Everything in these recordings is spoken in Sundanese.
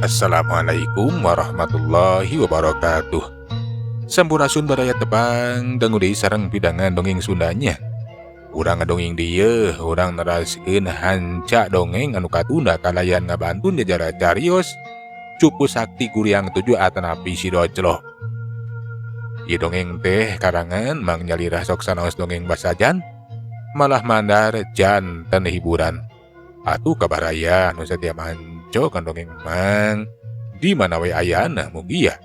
Assalamualaikum warahmatullahi wabarakatuh. Sampurasun baraya tepang dangu deui sareng pidangan dongeng Sundanya. Urang ngadongeng dieu, urang neraskeun hanca dongeng anu katunda kalayan ngabantun jajara carios Cupu Sakti Guriang 7 atanapi Si Doclo. Ieu dongeng teh karangan Mang Nyalirah sok sanaos dongeng basajan, malah mandar janten hiburan. Atuh kabaraya nu satia manco kan dongeng Mang di mana we ayana mugia.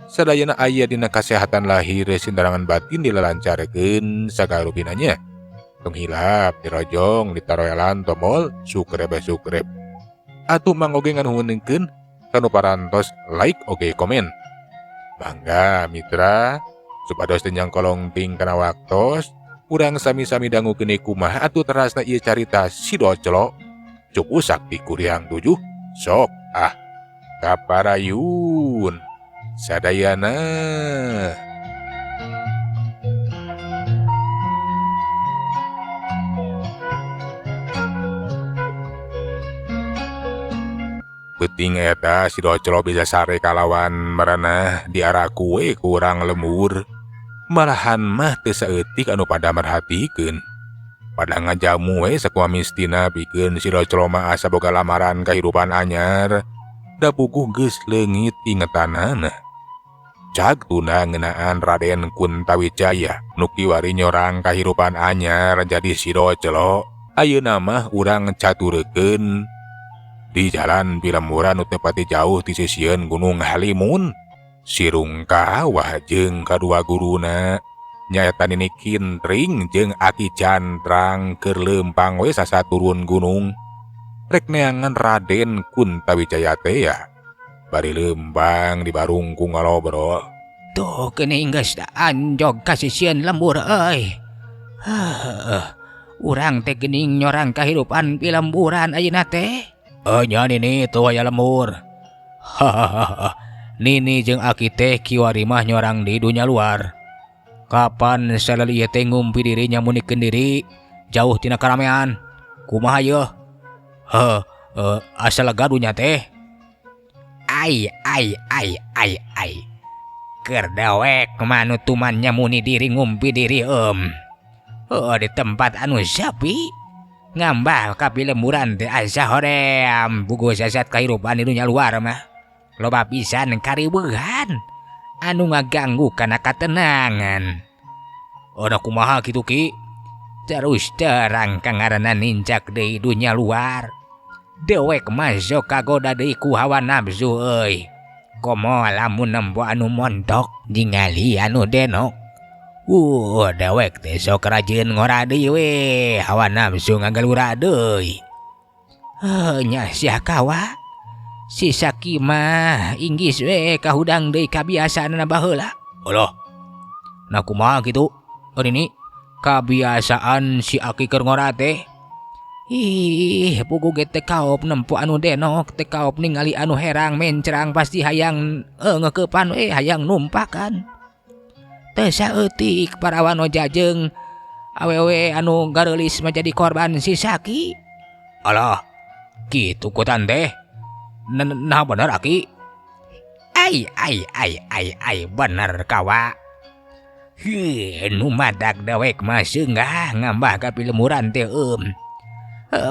Sadayana aya dina kasehatan lahir sindarangan batin dilalancarkeun sagarupinanya. Tong hilap dirojong ditaroelan tombol subscribe subscribe. Atuh Mang oge nganuhunkeun kanu parantos like oge komen. Mangga mitra supados teu nyangkolong ting kana waktos urang sami-sami dangukeun kumaha atuh terasna ieu carita Si Doclo. Cupu Sakti Guriang 7 sok ah kaparayun sadayana. Peuting eta Si Doclo bisa sare kalawan merenah di arah kue kurang lembur. Malahan mah teu saeutik anu pada merhatikeun. Pada ngajamu we sakumaha mistina pikeun Si Doclo mah asa boga lamaran kahirupan anyar. Da puguh geus leungit ingetanana. Cag tuna ngeunaan Raden Kuntawijaya nu kiwari nyorang kahirupan anyar jadi Si Doclo. Ayeuna mah urang caturekeun di jalan pilemburan nu teu pati jauh ti sisieun Gunung Halimun. Sirung kawah jeung kadua guruna nyaeta Nini Kintring jeung Aki Cantrang keur leumpang we sasa turun gunung. Rek neangan Raden Kuntawijaya teh ya. Bari leumpang di barung ku ngalobrol. Tuh geuning geus anjog ka sisieun lembur euy. Heuh, urang teh geuning nyorang kahirupan pilemburan ayeuna teh. Nya Nini tuh aya lembur. Hahaha. Nini jeung Aki teh kiwari mah nyorang di dunya luar. Kapan salali ieu teh ngumpi diri nyamunikeun diri jauh tina karamean. Kumaha yeuh? Heuh, asa lega dunya teh. Ai ai ai ai ai. Keur dewek mah nu tuman nyamuni diri ngumpi diri Heuh, di tempat anu sepi. Ngambah ka pilemburan teh asa hoream puguh sasat kahirupan di dunya luar mah. Loba pisan kariweuhan anu ngaganggu kana katenangan. Oh, da kumaha kitu Ki? Terus terang kangaranna nincak deui dunya luar. Dewek mah sok kagoda deui ku hawa nafsu euy. Komo lamun nempo anu montok ningali anu denok. Dewek teh sok rajin ngora deui we, hawa nafsu ngagalura deui. Heuh, nya sia kawa. Si Saki mah inggis we kahudang deui kabiasaanna baheula. Aloh. Nah kumaha kitu? Oh, ini kabiasaan si Aki keur ngora teh. Ih, puguh ge teh kaop nempo anu denok, teh kaop ningali anu herang mencrang pasti hayang ngeukepan we, hayang numpakan. Teu saeutik parawan jajeng awewe anu gareulis mah jadi korban si Saki. Alah, kitu kutan teh. Nah bener Aki. Ai ai ai ai ai bener kawa. Heuh, nu madak dewek mah seunggah ngambah ka pilemburan teh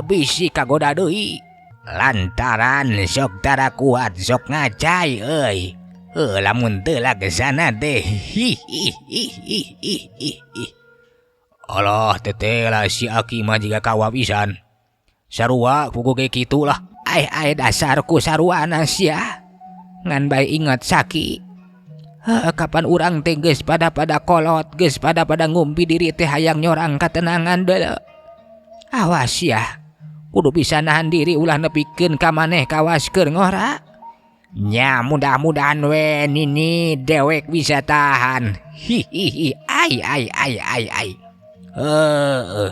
Bisi kagoda deui. Lantaran sok tara kuat sok ngacai euy. Heuh, lamun teu laksana teh. Hi hi hi hi hi hi hi. Alah teteh lah si Aki mah jiga kawa pisan. Sarua puguh ge kitu lah. Ai ai dasarku saruana sia. Ngan bae ingat Saki. Heuh, kapan urang teh geus pada-pada kolot, geus pada-pada ngumpi diri teh hayang nyorang katenangan deuleu. Awas ya, kudu bisa nahan diri ulah nepikeun ka maneh kawas keur ngora. Nya mudah-mudahan we Nini dewek bisa tahan. Hihihi ai ai ai ai ai. Heuh,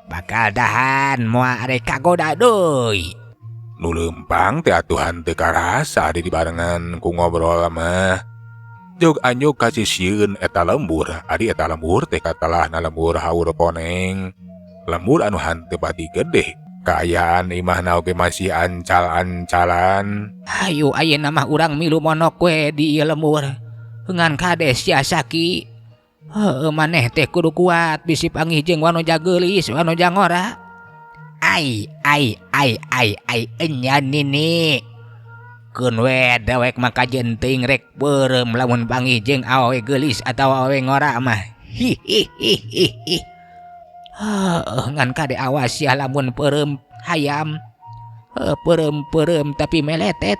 bakal tahan moal arek kagoda deui. Nu leumpang teh atuhan teu karasa di dibarengan ku ngobrol mah. Jog anyog ka sisieun eta lembur, ari eta lembur teh katalahna lembur haur koneng. Lembur anu hanteu pati gede, Kaayaan imahna oge masih ancal-ancalan. Hayu ayeuna mah urang milu monok we di ieu lembur. Ngan kade sia Saki. Heuh maneh teh kudu kuat bisi panggih jeung wanoja geulis wanoja ngora. Ai ai ai ai ai enya nini. Keun we dewek mah kajeun teuing rek beureum lamun panggih jeung awewe geulis atawa awewe ngora mah. Hi hi hi hi hi. Heuh ngan kade awas sia lamun peureum hayam. Heuh peureum-peureum tapi meletet.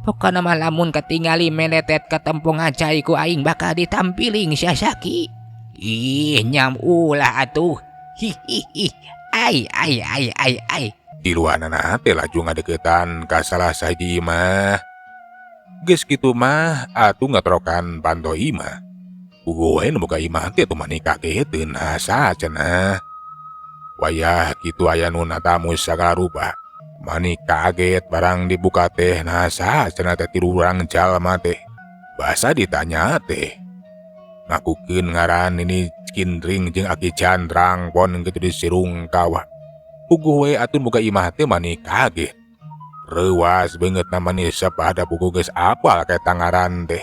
Pokona mah lamun katingali meletet ka tempong ngacai ku aing bakal ditampiling sia Saki. Ih nyam ulah atuh. Hi hi hi. Ai ai ai ai ai. Tiluanana teh laju ngadeukeutan ka salah sahiji imah. Geus kitu mah atuh ngatrokan panto imah. Puguh we nu boga imah teh atuh mani kageteun asa cenah. Wayah kitu aya nu natamu sagala rupa. Mani kaget barang dibuka teh nasa cenah teh tilu urang jalma teh. Basa ditanya teh. Ngakukeun ngaran Nini Kindring jeung Aki Candrang pon kitu disirung kawa. Puguh we atuh boga imah teh mani kaget. Reuwas beungeutna mani sapada puguh geus apal ka eta ngaran teh.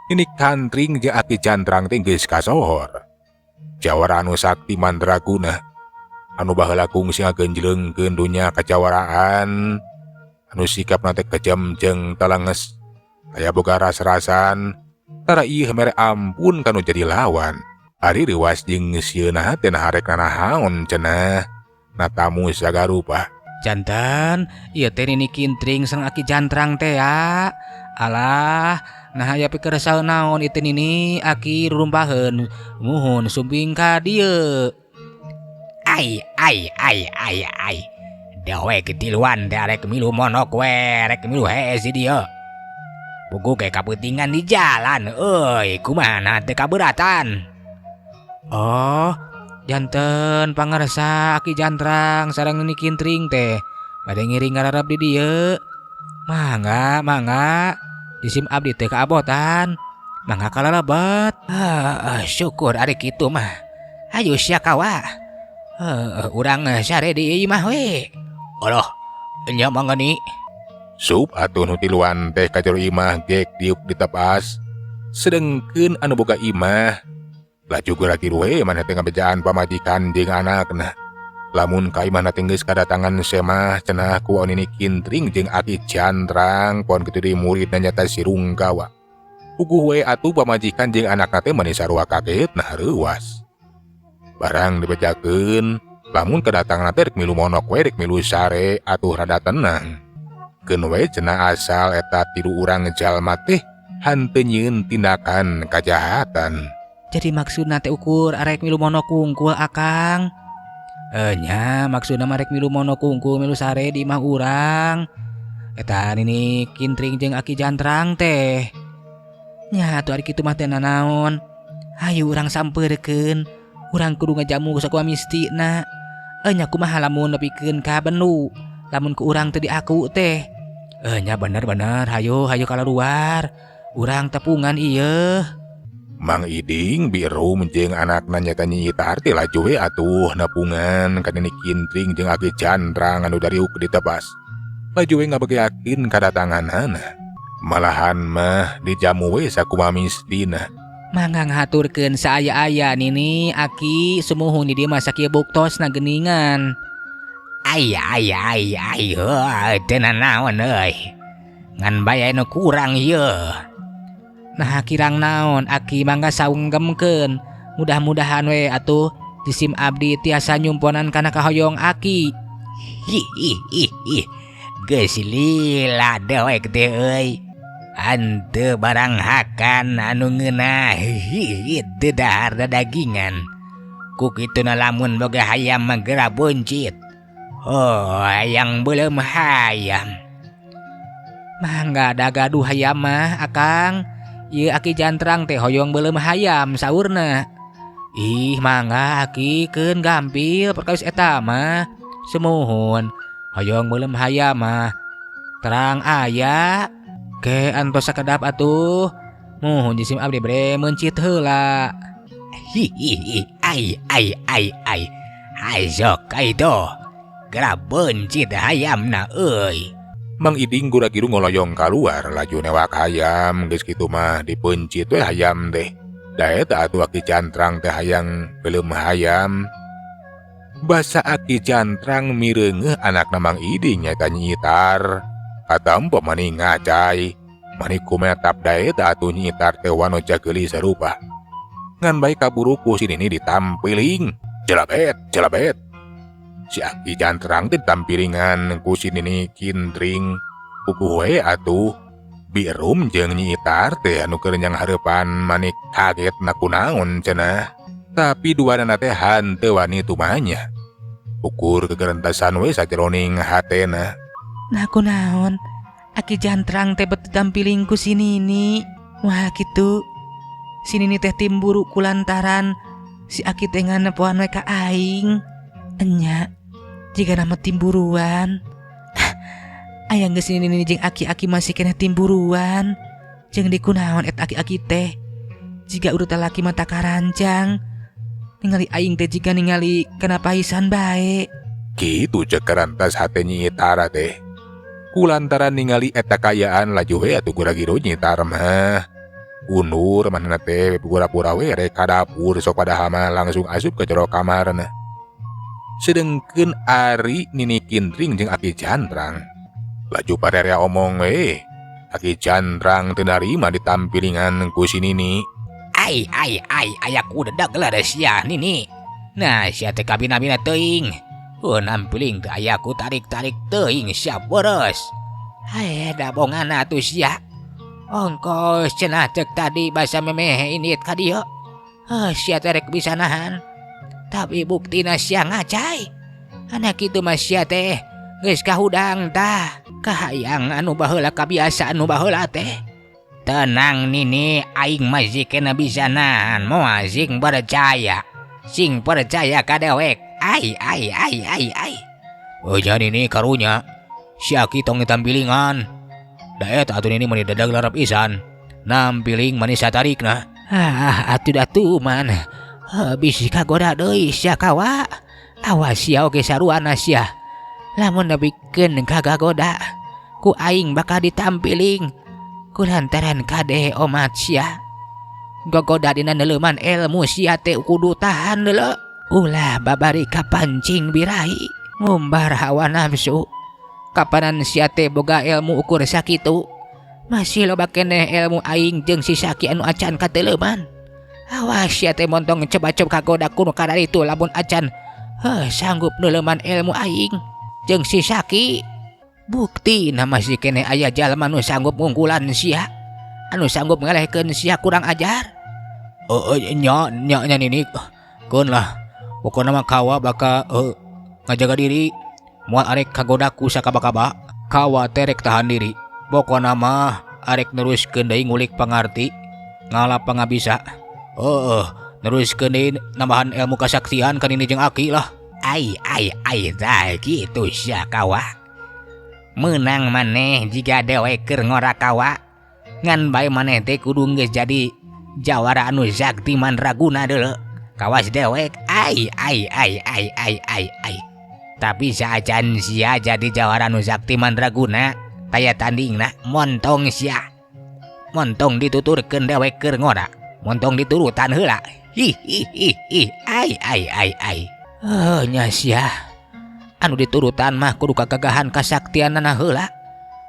Nini Kandring jeung Aki Candrang teh geus kasohor. Jawara anu sakti mandraguna. Anu baheula kungsi ngagenjleungkeun dunya kajawaraan. Anu sikapna teh kejam jeung talenges. Aya boga ras-rasan. Tara ieu mere ampun kanu jadi lawan. Ari reuwas jeung sieuna teh nah rek nanahaon cenah. Natamu sagarupa. Jantan, ieu teh Nini Kintring sareng Aki Jantrang teh ya. Alah, nah aya pikeresau naon ieu teh Nini Aki rurumpaheun. Muhun sumping ka dieu. Ai ai ai ai ai. Dewek tiluan teh arek milu monok we, rek milu hees di dieu. Puguh ge kapeutingan di jalan euy, kumaha teh kaberatan. Oh, janten pangarsa Aki Jantrang sareng Nini Kintring teh bade ngiring ngararap di dieu. Mangga, mangga. Jisim abdi teh kaabotan. Mangga kalalebet. Heuh, syukur ari kitu mah. Hayu sia kawa. Heuh, urang sare di imah we. Aloh, nya mangga ni. Sup atuh nu tiluan teh ka jero imah gek diuk ditepas. Sedengkeun anu boga imah laju geura tilu we maneh teh ngabejaan pamajikan jeung anakna. Lamun ka imahna teh geus kadatangan semah cenah ku Nini Kintring jeung Aki Candrang pon kitu deui muridna nyata si Rungkawa. Puguh we atuh pamajikan jeung anakna teh mani sarua kagetna reuwas. Barang dibejakeun lamun kadatangan teh rek milu monok we rek milu sare atuh rada tenang. Keun we cenah asal eta tilu urang jalma teh hanteu nyieun tindakan kajahatan. Jadi maksudna teh ukur arek milu monok kungkul akang. Nya maksudna mah rek milu monok kungkul milu sare di imah urang. Eta Nini Kintring jeung Aki Jantrang teh. Nya atuh ari kitu mah teh nanaon. Hayu urang sampeurkeun. Urang kudu ngajamu sakumaha mistina. Nya kumaha lamun nepikeun ka benu. Lamun ku urang teu diaku teh. Nya bener-bener hayu hayu kalaluar. Urang tepungan ieu. Mang Iding birum jeung anakna nyata Nyi Itar teh laju we atuh nepungan ka Nini Kintring jeung Aki Candrang anu dariuk ditebas. Laju we ngabegeakeun kadatanganana. Malahan mah dijamu we sakumaha mistina. Mangga ngahaturkeun saaya-aya Nini Aki sumuhun di dieu mah sakieu buktosna geuningan. Ai ai ai ai heuh teu nanaon euy. Ngan bae nu kurang ieu. Nah kirang naon Aki mangga saunggemkeun. Mudah-mudahan we atuh jisim abdi tiasa nyumponan kana kahoyong Aki. Hi hi hi hi. Geus lila dewek teh euy. Hanteu barang hakan anu ngeunah hi teu dahar dadagingan. Ku kituna lamun boga hayam mah geura buncit. Oh, hayang beuleum hayam. Mangga dagaduh hayam mah akang. Ieu Aki Jantrang teh hoyong beuleum hayam saurna. Ih mangga Aki keun gampil perkawis eta mah. Sumuhun hoyong beuleum hayam mah. Terang aya. Ke antos sakedap atuh. Muhun jisim abdi bade meuncit heula. Hi hi hi ai ai ai ai. Hai sok ka itu. Geura beuncit hayamna euy. Mang Iding gura-giru ngoloyong kaluar laju newak hayam geus kitu mah dipeuncit we hayam teh. Da eta atuh Aki Cantrang teh hayang beuleum hayam. Basa Aki Cantrang mireungeuh anakna Mang Iding nyaeta Nyi Itar. Katempo mani ngacai. Mani kumetap da eta atuh Nyi Itar teh wanoja geulis sarupa. Ngan bae kaburu ku si Nini ditampiling. Jelabet, jelabet. Si Aki Cantrang teh ditampilingan ku si Nini Kindring. Puguh we atuh. Birum jeung Nyi Itar teh anu keur nyanghareupan manik kaget na kunaon cenah. Tapi duanana teh hanteu wani tumanya. Ukur kegerentasan we sajeroning hatena. Nah kunaon Aki Cantrang teh bet ditampiling ku si Nini. Wah kitu. Si Nini teh timburu kulantaran si Aki teh nganepoan we ka aing. Enya jiga nama timburuan. Aya geus si Nini jeung aki-aki masih keneh timburuan. Jeung di kunaon eta aki-aki teh. Jiga urut lalaki mata karancang. Ningali aing teh jiga ningali kana paisan bae. Kitu cek karantas hate Nyi Itar teh. Kulantaran ningali eta kaayaan laju we atuh gura-giru Nyi Itar mah. Undur manehna teh pura-pura we rek ka dapur sok padahal mah langsung asup ke jero kamarna. Sedengkeun ari Nini Kindring jeung Aki Cantrang. Laju parerea omong we. Aki Cantrang teu narima ditampilingan ku si Nini. Ai ai ai aya kudedag lah sia Nini. Nah sia teh kabina-bina teuing. Oh nampiling teh aya ku tarik-tarik teuing sia boros. Hae dabongan atuh sia. Ongkos cenah cek tadi basa memeh indit ka dieu. Heuh sia teh rek bisa nahan. Tapi buktina sia ngacai. Anak kitu mah sia teh geus kahudang tah. Kahayang anu baheula kabiasaan anu baheula teh. Tenang Nini, aing masih kena bisa nahan. Moal sing percaya. Sing percaya ka dewek. Ai ai ai ai ai. Oh nya Nini karunya. Si Aki tong ditampilingan. Da eta atuh Nini meni dadag larap isan. Nampiling mani satarikna. Ah atuh da tuman. Bisi kagoda deui sia kawa. Awas sia oge saruana sia. Lamun nepikeun kagagoda ku aing bakal ditampiling. Kulantaran kade omat sia. Gogoda dina neuleuman ilmu sia teh kudu tahan deuleu. Ulah babari kapancing birahi ngumbar hawa nafsu. Kapanan sia teh boga ilmu ukur sakitu. Masih loba keneh ilmu aing jeung si Saki anu acan kateleuman. Awas sia teh montong coba-coba kagoda kuno kararitu lamun acan heuh sanggup neuleuman ilmu aing jeung si Saki. Bukti na masih keneh aya jalma nu sanggup ngungkulan sia. Anu sanggup ngelehkeun sia kurang ajar. Oh, nya nya nya Nini. Keun lah. Pokona mah kawa bakal ngajaga diri. Moal arek kagoda ku sakaba-kaba. Kawa teh rek tahan diri. Pokona mah arek neruskeun deui ngulik pangarti. Ngalap pangabisa. Heeh, neruskeun deui nambahan ilmu kasaktian ka Nini jeung Aki lah. Ai ai ai tah kitu sia kawa. Meunang maneh jiga dewek keur ngora kawa. Ngan bae maneh teh kudu geus jadi jawara anu sakti mandraguna deuleu. Kawas dewek ai ai ai ai ai ai ai. Tapi saacan sia jadi jawara anu sakti mandraguna taya tandingna montong sia. Montong dituturkeun dewek keur ngora. Montong diturutan heula. Hi hi hi hi ai ai ai ai. Heuh nya sia. Anu diturutan mah kudu kagagahan kasaktianana heula.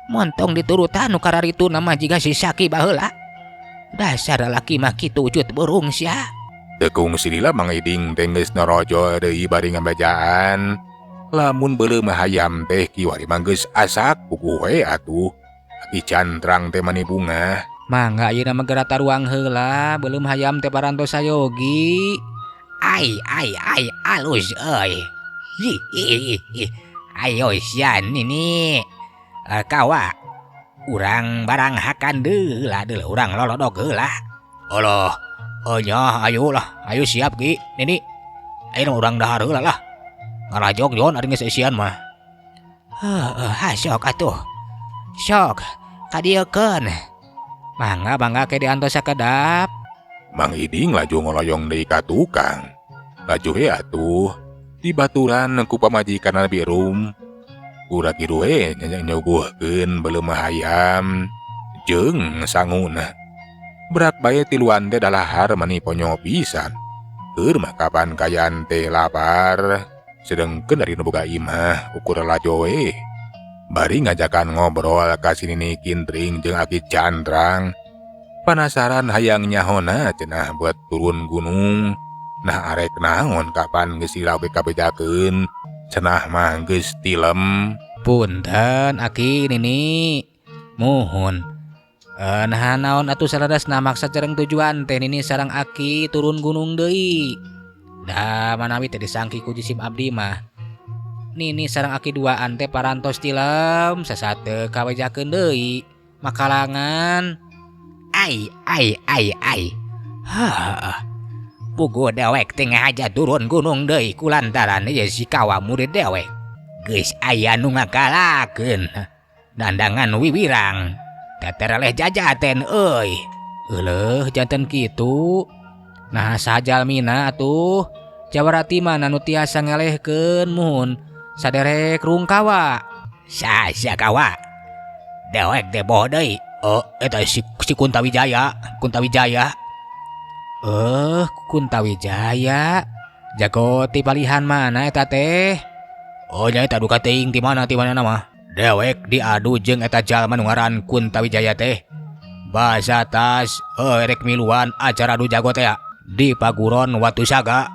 Montong diturutan nu kararitu mah jiga si Saki baheula. Dasar lalaki mah kitu wujud burung sia. Teu kungsi lila Mang Iding teh geus norojo deui bari ngabejaan. Lamun beuleum hayam teh kiwari mah geus asak puguh we atuh. Aki Cantrang teh mani bungah. Mangga ayeuna mah geura taruang heula beuleum hayam teh parantos sayogi. Ai ai ai alus euy. Hi hi hi hi. Ayo sia Nini. Kawa. Urang barang hakan deula deuleu urang lolodok heula. Alah, nya ayo lah, ayo siap Ki Nini. Ayeuna urang dahar heula lah. Ngarajog Jon ari geus eusian mah. Heuh, ha sok atuh. Sok kadieukeun. Mangga mangga ke diantos sakedap. Mang Iding laju ngoloyong deui ka tukang. Laju we atuh. Dibaturan ku pamajikanna Birum. Gura-giru we nyuguhkeun beuleum hayam jeung sanguna. Berat bae tiluan teh dalahar mani ponyo pisan. Keur mah kapan kaayaan teh lapar, sedengkeun ari nu boga imah ukur lalajo we. Bari ngajakan ngobrol ka si Nini Kintring jeung Aki Candrang. Panasaran hayang nyahona cenah buat turun gunung. Nah arek naon kapan geus sila we kabejakeun, cenah mah geus tilem. Punten Aki Nini. Muhun. Nah naon atuh saladasna maksa sareng tujuan teh Nini sareng Aki turun gunung deui. Da manawi teh disangki ku jisim abdi mah. Nini sareng Aki duaan teh parantos tilem sasate kawejakeun deui makalangan. Ai ai ai ai. Hah. Puguh dewek teh ngahaja turun gunung deui kulantaran ieu si kawa murid dewek. Geus aya nu ngakalakeun. Dandangan wiwirang. Tetereleh jajaten euy. Euleuh janten kitu. Nah sajalmina atuh Jawarati mana nu tiasa ngelehkeun muhun saderek rungkawa. Sia kawa. Dewek teh boh deui. Oh, eta si Kuntawijaya, Kuntawijaya. Kuntawijaya. Jago ti palihan mana eta teh? Oh, nya eta duka teuing ti mana mah. Dewek diadu jeung eta jalma nu ngaran Kuntawijaya teh. Basa tas erek miluan acara adu jago teh di Paguron Watu Saga.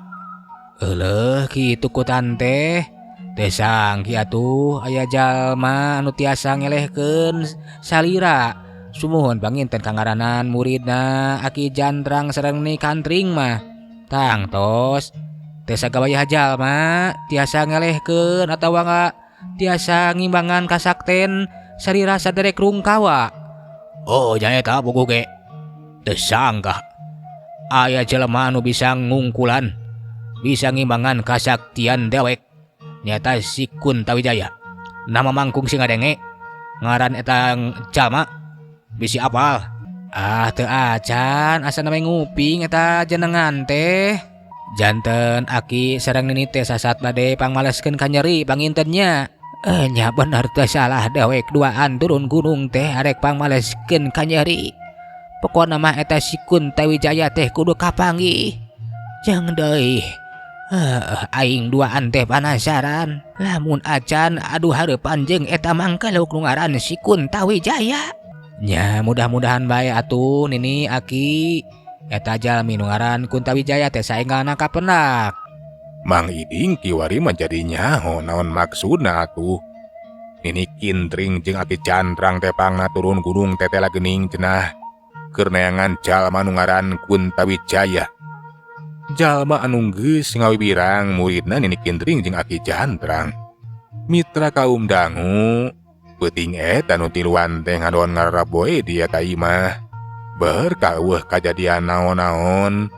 Euleuh kitu ku tante. Teh sangki atuh aya jalma anu tiasa ngelehkeun salira. Sumuhun panginten kangaranan muridna Aki Jandrang sareng Ni Kantring mah. Tangtos teh sagawayah jalma tiasa ngelehkeun atawa tiasa ngimbangan kasakten sarira saderek rungkawa. Oh nya eta puguh ge. Teu sangka aya jelema anu bisa ngungkulan, bisa ngimbangan kasaktian dewek. Nyata si Kuntawijaya. Nama mangkung sing ngadenge ngaran eta jalma bisi apal. Ah teu acan asa we nguping eta jenengan teh. Janten Aki sareng Nini teh sasat bade pangmaleskeun ka nyeri pangintennya. Nya bener teh salah dewek duaan turun gunung teh arek pangmaleskeun ka nyeri. Pokona mah eta si Kuntawijaya teh kudu kapanggih. Jeung deui aing duaan teh panasaran. Lamun acan adu hareupan jeung eta mangkaluk nu ngaran si Kuntawijaya. Nya mudah-mudahan bae atuh Nini Aki. Eta jalmi nu ngaran Kuntawijaya teh saenggalna kapendak. Mang Iding kiwari menjadi nyaho naon maksudna atuh. Nini Kintring jeung Aki Candrang teh pangna turun gunung teh teh geuning cenah keur neangan jalma nu ngaran Kuntawijaya. Jalma anu geus ngawibirang muridna Nini Kintring jeung Aki Candrang. Mitra kaum dangu, peuting eta nu tiluan teh ngadon ngararaboe di eta imah. Beur kaueuh kajadian naon-naon,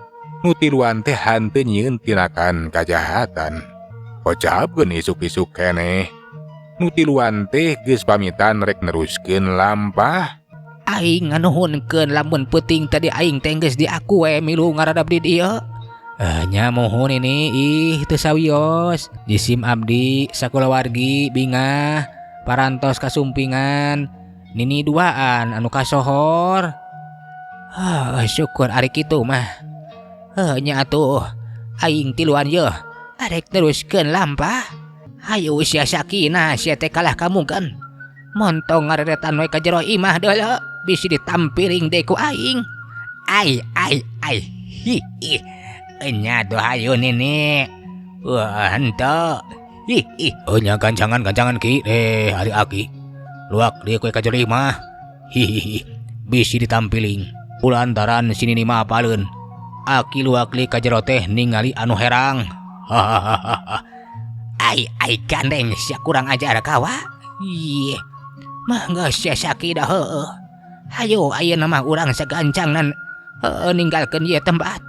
nu tiluan teh hanteu nyieun tinakan kajahatan. Kocapkeun isuk-isuk keneh, nu tiluan teh geus pamitan rek neruskeun lampah. Aing nganuhunkeun lamun peuting tadi aing teh geus diaku we milu ngaradap di dieu. Nya muhun ini ih teu sawios. Jisim abdi sakulawargi bingah parantos kasumpingan Nini duaan anu kasohor. Syukur ari kitu mah. Nya atuh aing tiluan yeuh arek teruskeun lampah. Hayu sia Sakinah sia teh kalah kamugan. Montong ngareretan we ka jero imah deuleu bisi ditampiring deui ku aing. Ai ai ai. Hi ih. Nya tuh hayu Nini. Wah henteu. Hi hi. Oh nya gancangan-gancangan ki ari aki. Luak deui kowe ka jero imah. Hi hi hi. Bisi ditampiling. Kulantaran si Nini mah apaleun. Aki luak li ka jero teh ningali anu herang. Hahaha. Ai ai gandeng sia kurang ajar kawa. Ih. Mah geus sia Sakinah heueuh. Hayu ayeuna mah urang sagancangnan heueuh ninggalkeun ieu tempat.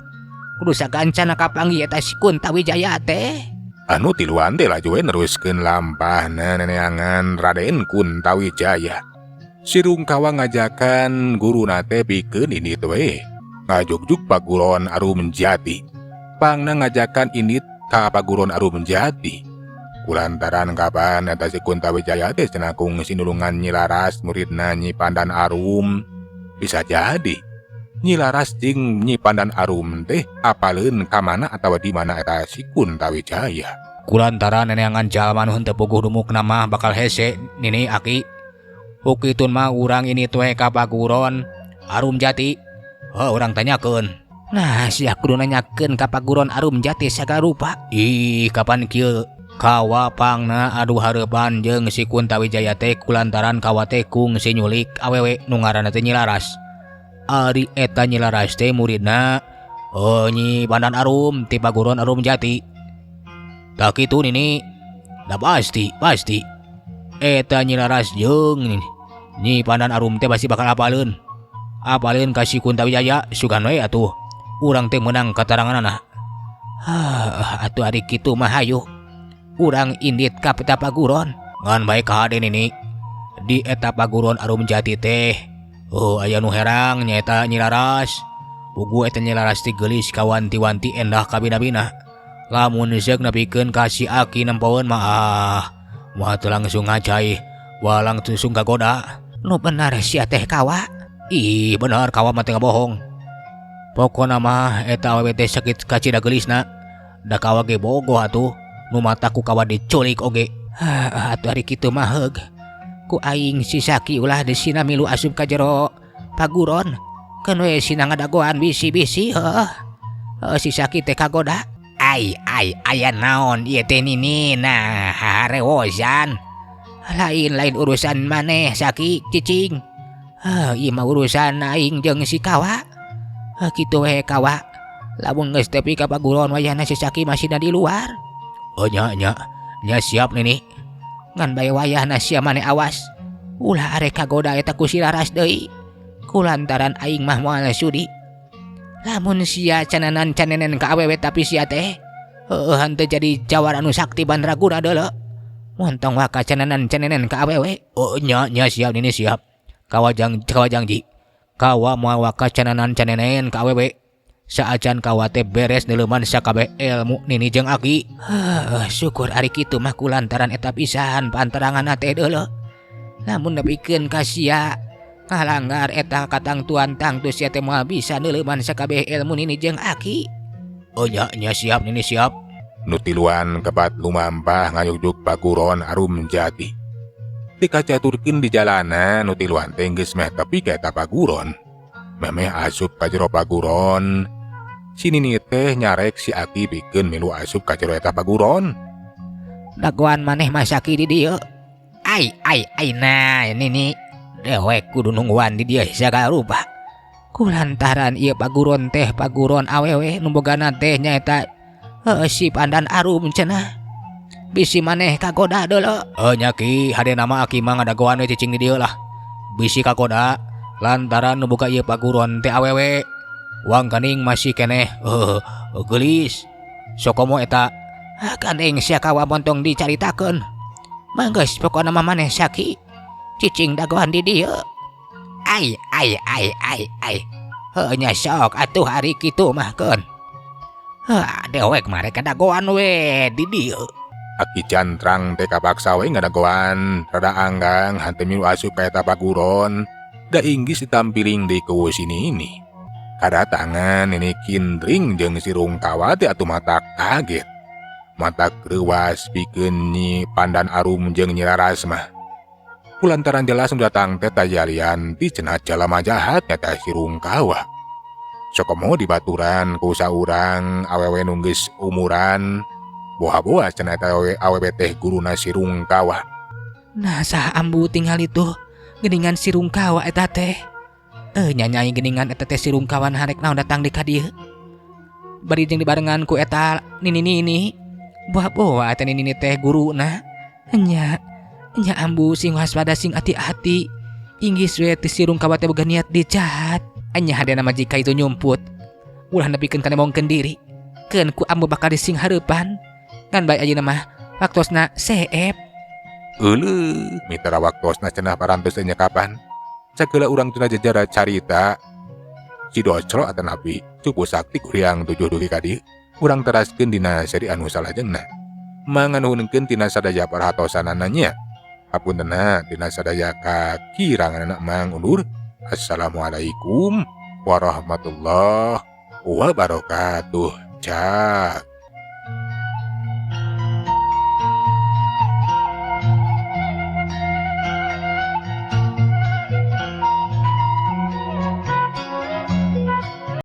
Kudu sagancana kapanggih eta si Kuntawijaya teh. Anu tiluan teh laju we neruskeun lampahna neneangan Raden Kuntawijaya. Si Rungkawa ngajakan guruna teh pikeun indit we. Ngajugjug paguron Arum Jati. Pangna ngajakan indit Ka Paguron Arum Jati. Kulantaran kapan eta si Kuntawijaya teh cenah kungsi nulungan Nyi Laras muridna Nyi Pandan Arum. Bisa jadi Nyi Laras jeung Nyi Pandan Arum teh apaleun ka mana atawa di mana eta si Kuntawijaya. Kulantaran neneangan jalma nu henteu puguh dumukna mah bakal hese Nini Aki. Ukitun mah urang ini teh ka Paguron Arum Jati. Heuh urang tanyakeun. Nah sia kudu nanyakeun ka Paguron Arum Jati sagala rupa. Ih kapan kieu kawa pangna adu hareupan jeung si Kuntawijaya teh kulantaran kawa teh kungsi nyulik awewe nu ngaranna teh Nyi Laras. Ari eta Nyi Laras teh muridna Nyi Pandan Arum ti Paguron Arum Jati. Tah kitu Nini. Da pasti pasti eta Nyi Laras jeung Nyi Pandan Arum teh pasti bakal apaleun. Apaleun ka si Kuntawijaya sugan we atuh urang teh meunang kataranganana. Hah atuh ari kitu mah hayu urang indit ka peta Paguron. Ngan bae kahade Nini. Di eta Paguron Arum Jati teh oh aya nu herang nyaeta Nyi Laras. Puguh eta Nyi Laras teh geulis kawanti-wanti endah kabina-bina. Lamun seuk nepikeun ka si Aki nempoeun mah ah moal teu langsung ngacai, moal langsung kagoda. Nu bener sia teh kawa. Ih bener kawa mah teu ngabohong. Pokona mah eta awewe teh sakit kacida geulisna. Da kawa ge bogoh atuh nu mata ku kawa diculik oge. Hah atuh ari kitu mah heug. Ku aing si Saki ulah disina milu asup ka jero Paguron. Keun we sina ngadagoan bisi-bisi heuh. Heuh si Saki teh kagoda. Ai ai aya naon ieu teh Nini nah harewosan. Lain-lain urusan maneh Saki cicing. Heuh ieu mah urusan aing jeung si Kawa. Heuh kitu we Kawa. Lamun geus tepi ka Paguron wayahna si Saki masihna di luar. Oh nya nya nya siap Nini. Ngan bae wayahna sia maneh awas. Ulah arek kagoda eta ku si Laras deui. Kulantaran aing mah moal sudi. Lamun sia cananan canenen ka awewe tapi sia teh heueuh henteu jadi jawara anu sakti mandraguna deuleu. Montong waka cananan canenen ka awewe. Oh nya nya siap Nini siap. Kawa jang kawa jangji. Kawa moal waka cananan canenen ka awewe. Saacan kawa teh beres neuleuman sakabeh ilmu Nini jeung Aki. Heuh syukur ari kitu mah kulantaran eta pisan panteranganna teh deuleu. Lamun nepikeun ka sia ngalanggar eta katangtuan tangtu sia teh moal bisa neuleuman sakabeh ilmu Nini jeung Aki. Oh nya nya siap Nini siap. Nu tiluan kebat lumampah ngayugjug Paguron Arum Jati. Dikacaturkeun di jalanan nu tiluan teh geus meh tepi ka eta Paguron. Memeh asup ka jero Paguron. Si Nini teh nyarek si Aki pikeun milu asup ka jero eta Paguron. Dagoan maneh mah Saki di dieu. Ai ai ai nah Nini dewek kudu nungguan di dieu sagala rupa. Kulantaran ieu Paguron teh Paguron awewe nu bogana teh nyaeta heuh si Pandan Arum cenah. Bisi maneh kagoda deuleu. Heuh nya Ki, hadena mah Aki mah ngadagoan we cicing di dieu lah. Bisi kagoda lantaran nu boga ieu Paguron teh awewe. Wang kaning masih keneh heuh geulis. Sokomo eta ah gandeng sia kawa montong dicaritakeun. Mah geus pokona mah maneh Saki cicing dagoan di dieu. Ai ai ai ai ai. Heuh nya sok atuh ari kitu mah keun. Heuh dewek mah rek dagoan we di dieu. Aki Cantrang teh kapaksa we ngadagoan rada anggang henteu milu asup ka eta Paguron. Da inggis ditampiling deui ku si Nini. Kadatangan Nini Kindring jeung si Rungkawa teh atuh mata kaget. Mata kreuwas pikeun Nyi Pandan Arum jeung Nyi Laras mah. Kulantaran jelas nu datang teh tajalian ti cenah jalma jahat nyata si Rungkawa. Sokomo dibaturan ku saurang awewe nu geus umuran. Boha-boha cenah eta awewe teh guruna si Rungkawa. Nah saha ambu tingali tuh geuningan si Rungkawa eta teh. Nyanyai geuningan eta teh si Rungkawa harek naon datang di ka dieu. Bari jeung dibarengan ku eta nini-nini. Boha-boha eta nini teh guruna. Nya nya ambu sing waspada sing hati-hati. Inggis we teh si Rungkawa teh boga niat di jahat. Nya hadena mah jika itu nyumput. Ulah nepikeun ka nemongkeun diri. Keun ku ambu bakal dising hareupan. Ngan bae ayeuna mah waktosna seep. Euleuh, mitra waktosna cenah parantos teh nya kapan. Sagala urang cenah jajara carita. Si Docro atanapi Cupu Sakti kuring 7 dugi ka dieu. Urang teraskeun dina seri anu salajengna. Manganuhunkeun tina sadaya perhatosanana nya. Hapuntenna tina sadaya kakiranganna Mang undur. Assalamualaikum warahmatullahi wabarakatuh. Cak.